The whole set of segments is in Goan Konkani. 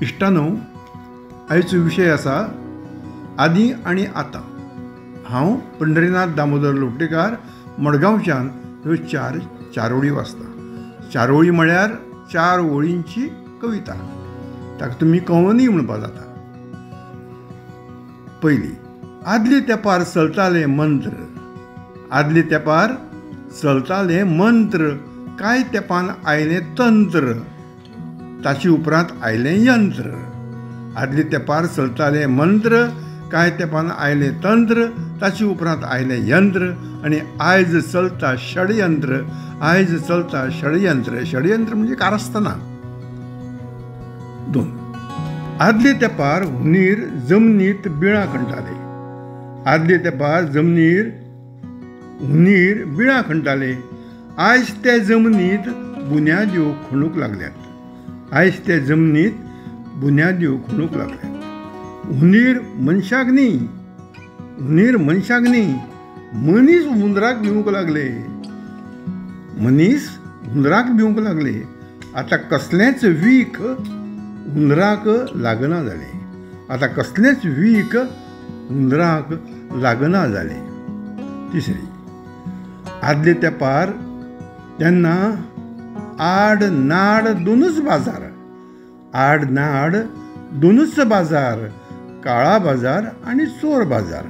इश्टानो, आयचो विशय आसा आदी आनी आतां. हांव पंढरीनाथ दामोदर लोटलीकार मडगांवच्यान ह्यो चार ओळी वाचतां. चार ओळी म्हळ्यार चार ओळींची कविता, ताका तुमी कवनूय म्हणपाक जाता. पयली, आदले तेंपार चलताले मंत्र, आदले तेंपार चलताले मंत्र, कांय तेंपान आयलें तंत्र, ताचे उपरांत आयलें यंत्र. आदले तेंपार चलताले मंत्र, कांय तेंपान आयलें तंत्र, ताचे उपरांत आयलें यंत्र, आनी आयज चलता षडयंत्र, आयज चलता षडयंत्र. षडयंत्र म्हणजे कारस्थानां. दोन, आदले तेंपार हुनीर जमनीत बिळां खणटाले, आदले तेंपार जमनीर हुनीर बिळां खणटाले, आयज ते जमनीत बुन्याद्यो खणूंक लागल्यात, आयज ते जमनीत बुन्याद्यो खणूंक लागल्यात. हुनीर मनशाक न्ही, हुनीर मनशाक न्ही, मनीस हुंदराक भिवंक लागले, मनीस हुंदराक भिवंक लागले. आतां कसलेंच वीख हुंदराक लागना जालें, आतां कसलेंच वीख हुंदराक लागना जालें. तिसरी, आदले तेंपार तेन्ना आड नाड दोनूच बाजार, आड नाड दोनूच बाजार, काळा बाजार आनी चोर बाजार.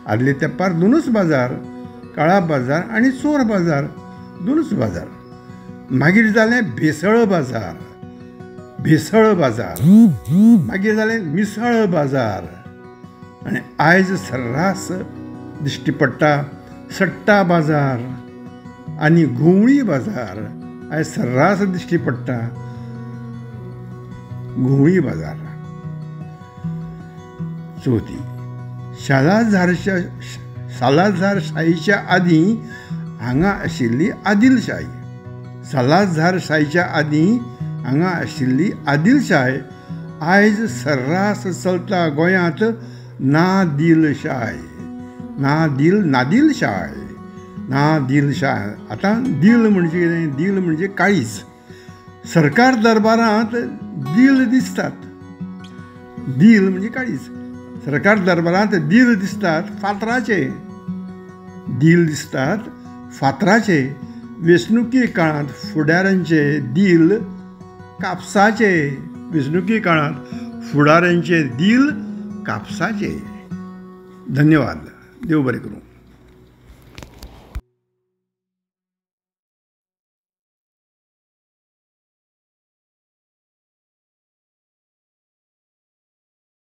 आदले तेंपार दोनूच बाजार, काळा बाजार आनी चोर बाजार, दोनूच बाजार. मागीर जालें भेसळ बाजार, भेसळ बाजार, मागीर जालें मिसळ बाजार, आनी आयज सर्रास दिश्टी पडटा सट्टा बाजार आनी घुंवळी बाजार. आयज सर्रास दिश्टी पडटा घुंवळी बाजार. चवथी, सालाझारशाहीच्या आदीं हांगा आशिल्ली आदिलशाही, सालाझारशाहीच्या आदीं हांगा आशिल्ली आदिलशाय, आयज सर्रास चलता गोंयांत नादिलशाय, नादिल नादिलशाय, नादिलशाय. आतां दिल म्हणजे कितें? दिल म्हणजे काळीज. सरकार दरबारांत दिल दिसतात, दिल म्हणजे काळीज. सरकार दरबारांत दिल दिसतात फातराचे, दिल दिसतात फातराचे. वेंचणुके काळांत फुडाऱ्यांचे दिल कापसाचे, वेंचणुके काळांत फुडाऱ्यांचे दिल कापसाचे. धन्यवाद. देव बरें करूं.